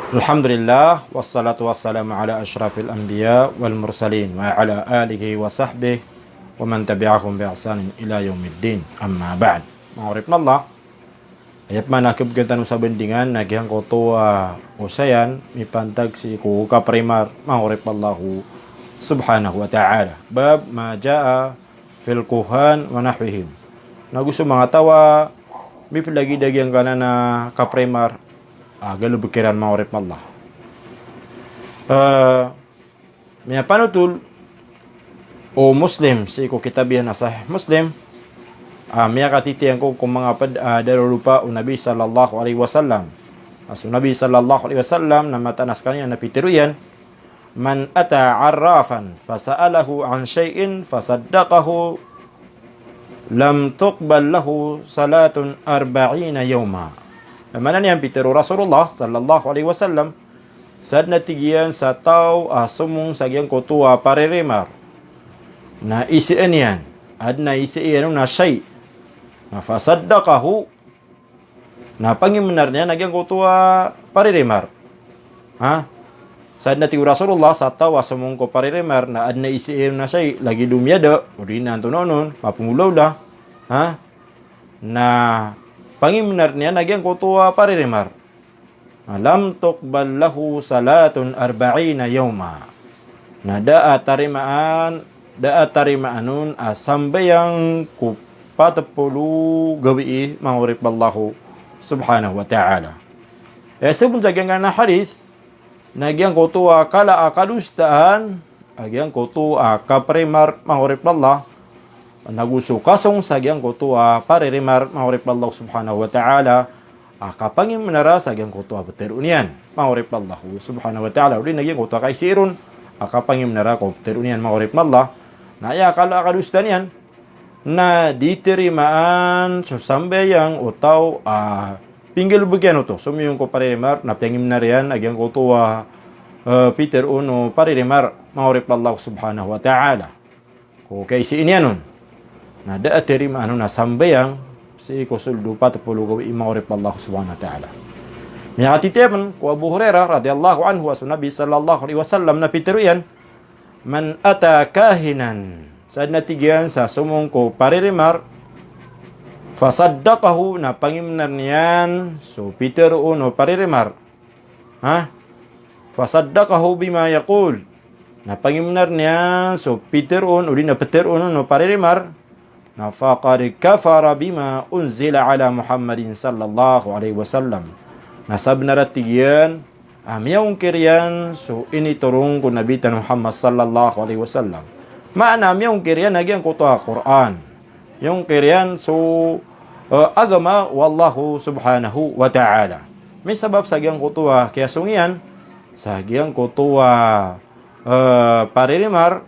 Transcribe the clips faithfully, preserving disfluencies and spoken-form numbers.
Alhamdulillah, wassalatu wassalamu ala ashrafil anbiya wal mursalin, wa ala alihi wa sahbihi wa man tabi'ahum bi ihsanin ila yaumiddin. Amma ba'd. Manga oripn o Allah, aya pman a khabgan tano sa bandingan na giyangkoto a osayan mipantag sii ko kaprimar, manga oripn o Allah subhanahu wa ta'ala. Bab ma jaa fil kuhan wa nahwihim. Na go so manga taw a miplagid a giyangkanan a kaprimar, a galbk iran, manga oripn o Allah. Eh, miyapanotol o Muslim sii ko kitab iyan a Sahih Muslim, a miyakatiti angkoto ko manga pd a daroropa o Nabi sallallahu alaihi wasallam. A so Nabi sallallahu alaihi wasallam na mataan a skaniyan na pitharo iyan, "Man ata arrafan fasa'alahu an shay'in fasaddaqahu lam tuqbal lahu salatun arba'ina yawma." Maana niyan, pitharo o Rasulullah sallallahu alaihi wasallam, sadn a tig iyan sa taw a somong sa giyangkoto a paririmar na isaan iyan, adn a isaan iyan on a shay', na fasaddaqahu, na pangimnar niyan a giyangkoto a paririmar. Ha? Sadn a tig o Rasulullah sa taw a somong ko paririmar na adn a isaan iyan on a shay', lagid o miyada, odi na antonaa on, mapnggolawla. Ha? Na pangimnar niyan a giyangkoto a paririmar. Na lam tuqbal lahu salatun arba'ina yawma. Na da a tarimaan, da a tarimaan on a sambayang ko pat polo gawii, manga oripn o Allah subhanahu wa ta'ala. Aya sabot sa giyangkanan a hadith, na giyangkoto a kala a kadosaan a giyangkoto a kaprimar, manga oripn o Allah, na go so kasong sa giyangkoto a paririmar, manga oripn o Allah subhanahu wa ta'ala, a kapangimnara sa giyangkoto a ptharoon iyan, manga oripn o Allah subhanahu wa ta'ala, odi na giyangkoto a kaisii ron a kapangimnara ko ptharoon iyan, manga oripn o Allah. Na aya kala a kadosaan iyan, na di tarimaan so sambayang o taw a pinggalbk iyan oto, somiyong ko paririmar, na pangimnar iyan a giyangkoto a, eh, pitharo o paririmar, manga oripn o Allah subhanahu wa ta'ala, ko kaisii niyan on. Na da a tarimaan on a sambayang sii ko sold o pat polo gawii, manga oripn o Allah subhanahu wa ta'ala. Miyakatiti pn ko Abu Hurairah radhiyallahu anhu a so Nabi sallallahu alaihi wasallam na pitharo iyan, "Man ata kahinan," sadn a tig iyan sa somong ko paririmar, "fasaddaqahu," na pangimnar niyan so pitharo o paririmar. Ha? "Fasaddaqahu bima yaqul," na pangimnar niyan so pitharo o, odi na ptharo o paririmar, na faqad kafara bima unzila ala Muhammadin sallallahu alaihi wasallam. Na sabnar a tig iyan a miyongkir iyan so initoron ko Nabi tano Muhammad sallallahu alaihi wasallam. Maana miyongkir iyan a giyangkoto a Qur'an. Miyongkir iyan so, eh, agama o Allah subhanahu wa ta'ala. Misabap sa giyangkoto a kiyasong iyan sa giyangkoto a, eh, paririmar,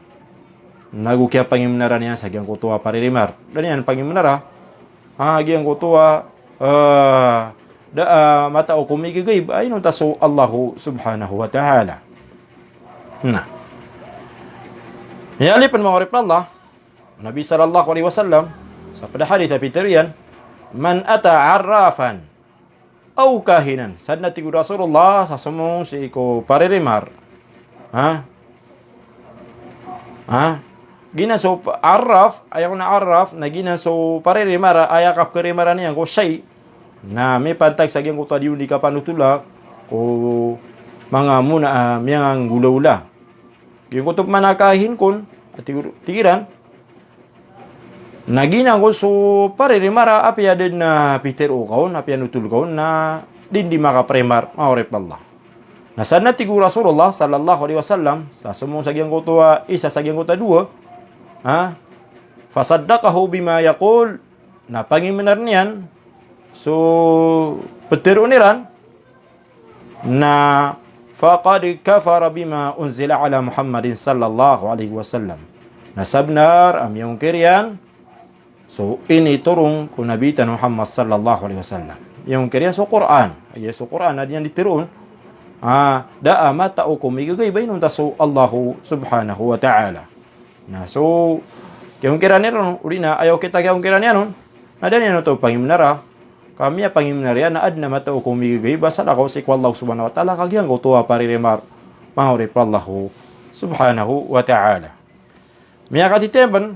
na go kiyapangimnara niyan sa giyangkoto a paririmar. Da niyan pangimnara a giyangkoto a, eh, da a matao ko migagaib a inonta so Allah subhanahu wa ta'ala. Na aya lipn, manga oripn o Allah, Nabi sallallahu alaihi wasallam, sa pd a hadith a pitharo iyan, "Man ata arrafan aw kahinan," sadn a tig o Rasulullah sa somong sii ko paririmar. Ha? Ha? Giyanan so pa-, arraf, aya kon a arraf, na giyanan so paririmar a aya kapkarimaran iyan ko shay', na mipantag sa giyangkoto a di on di kapanotola ko manga mona a miyanggolawla. Giyangkoto pman a kahin kon, a tig-, tig iran, na giyanan kon so paririmar a apiya da dn a pitharo ka on, apiya notol ka on, na di dn di makaprimar, manga oripn o Allah. Na sadn a tig o Rasulullah sallallahu alaihi wasallam, sa somong sa giyangkoto a isa sa giyangkoto a dowa, ha? "Fasaddaqahu bima yaqul," na pangimnar niyan so ptharoon iran, na faqad kafara bima unzila ala Muhammadin sallallahu alaihi wasallam. Na sabnar a miyongkir iyan so initoron ko Nabi tano Muhammad sallallahu alaihi wasallam. Miyongkir iyan so Qur'an. Aya so Qur'an a di niyan di tharoon a da a matao ko migagaib a inonta so Allah subhanahu wa ta'ala. Na so kiyongkiran iran on, odi na aya okit a kiyongkiran iyan on, na da niyan oto pangimnara ka miyapangimbnar iyan na adn a matao ko migagaiba sa lakaw sii ko Allah subhanahu wa ta'ala ka giyangkoto a pariremar, manga oripn o Allah subhanahu wa ta'ala. Miyakatitembn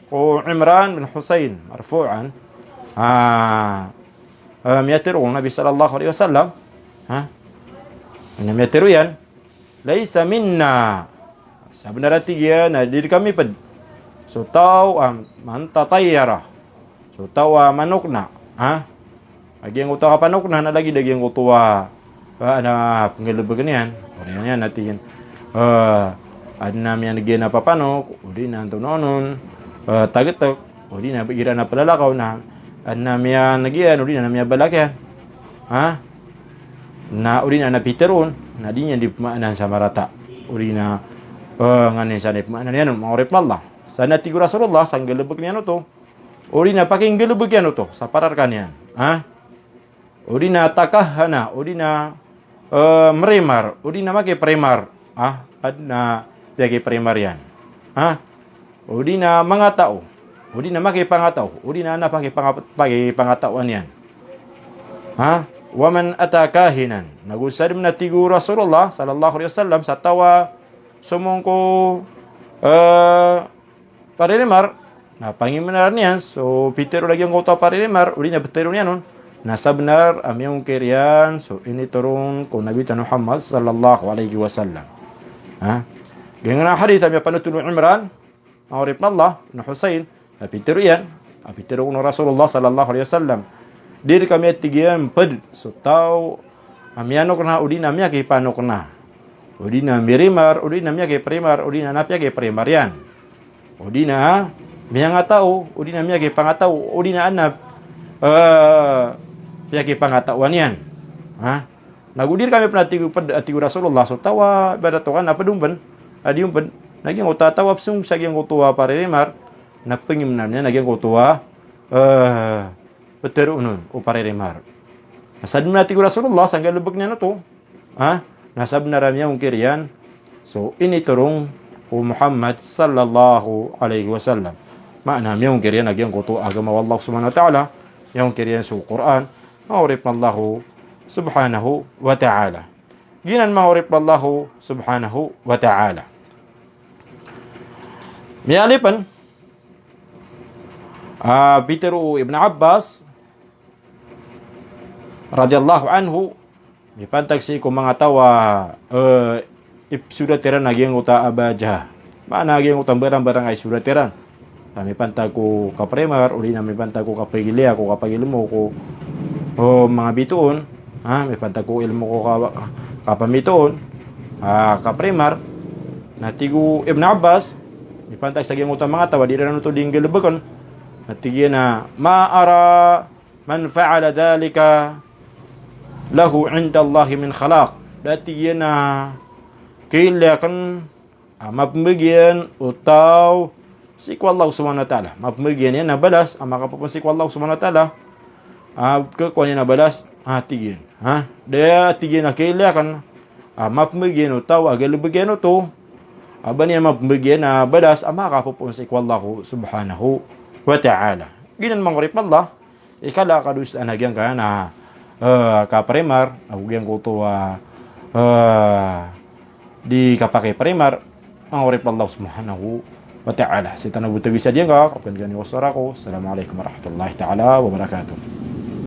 ko Imran bin Husayn marfu'an, ah, ah, miyatharo o Nabi sallallahu alaihi wasallam, ha? Na miyatharo iyan, "Laysa minna." Sabnar a tig iyan a di rkami pd so taw a man tatayyara. So taw a manokna, ha? A giyangkoto a kapanokna na lagid a giyangkoto a, a, adn a pnggalbkn iyan. Oriyan iyan a tig iyan, eh, adn a miyaneg iyan a papanok, odi na antonaa onon, eh, tagtk, odi na igira na plalakaw na adn a miyaneg iyan, odi na miyabalak iyan. Ha? Na odi na pitharo on, na di niyan di pmaanaan sa marata. Odi na, eh, nganin sa di pmaanaan iyan, manga oripn o Allah. Sa na tig o Rasulullah, sa nggalbkn iyan oto. Odi na pakinggalbk iyan oto sa para rkaniyan. Ha? Odi na takahhana, odi na, eh, mrimar, odi na makiprimar. Ha? Adn a piyakiprimaran iyan. Ha? Odi na mangatao, odi na makipangataw, odi na adn a pakipanga-, pakipangataw iyan. Ha? "Wa man ata kahinan." Nago sadn a tig o Rasulullah sallallahu alaihi wasallam sa taw a somong ko, eh, pariremar, na pangimbnar iyan so pitharo a giyangkoto a pariremar, odi na ptharoon iyan on, na sabnar a miyongkir iyan so initoron ko Nabi tano Muhammad sallallahu alaihi wasallam. Ha? Giyangkanan a hadith a miyapanotol o Imran, manga oripn o Allah, na Husayn, na pitharo iyan, a pitharo o Rasulullah sallallahu alaihi wasallam. Di rkami, a tig iyan, pd so taw a miyanokna, odi na miyakipanokna. Odi na mirimar, odi na miyakiprimar, odi na adn a piyakiprimar iyan. Odi na miyangatao, odi na miyakipangataw, odi na adn a, eh, piyakipangataw iyan. Ha? Nago di rkami pn, a tig o pd, a tig o Rasulullah, so taw a ibarat o kan a pd on pn, a di on pd, na giyangkoto a taw a psong sa giyangkoto a pariremar, na pangimbnar iyan a giyangkoto a, eh, ptharoon on o pariremar. Na sadn a tig o Rasulullah sa nggalbkn iyan oto, ha? Na sabnar a miyongkir iyan so initoron ko Muhammad sallallahu alaihi wasallam. Maana miyongkir iyan a giyangkoto a agama o Allah subhanahu wa ta'ala, miyongkir iyan so Qur'an, manga oripn o Allah subhanahu wa ta'ala. Giyanan, manga oripn o Allah subhanahu wa ta'ala. Miyaaloy pn a pitharo o Ibn Abbas radhiyallahu anhu, mipantag sii ko manga taw a, eh, ipsorat iran a giyangkoto a abjad. Maana giyangkoto a mbarang-mbarang a isorat iran. Sa mipantag ko kaprimar, odi na mipantag ko kapagilaya, ko kapagilmo, ko, o, manga bitoon. Ha, mipantag ko ilmo ko ka-, kapamitoon. Ah, kaprimar. Na tig o Ibn Abbas, mipantag sa giyangkoto a manga taw a di iran oto di nggalbkn. Na tig iyan a, "Ma ara man fa'ala dhalika lahu 'indallahi min khalaq." Da, tig iyan a, kailay akn a mapmbgan o taw sii ko Allah subhanahu wa ta'ala. Mapmbgan iyan a balas a makapopoon sii ko Allah subhanahu wa ta'ala. A, khakowa niyan a balas, a, tig iyan. Ha? Da, tig iyan a kailay akn a mapmbgan o taw a galbk iyan oto a ba niyan mapmbgan a balas a makapopoon sii ko Allah subhanahu wa ta'ala. Giyanan, manga oripn o Allah, i kala a kadosaan a giyangkanan a, eh, kaprimar, ago giyangkoto a, eh, di kapakiprimar, manga oripn o Allah subhanahu wa ta'ala. Sii tano bo tawi sa giyangkanan, kapkhan gani wasara ko. Assalamu alaikum warahmatullahi ta'ala wabarakatuh.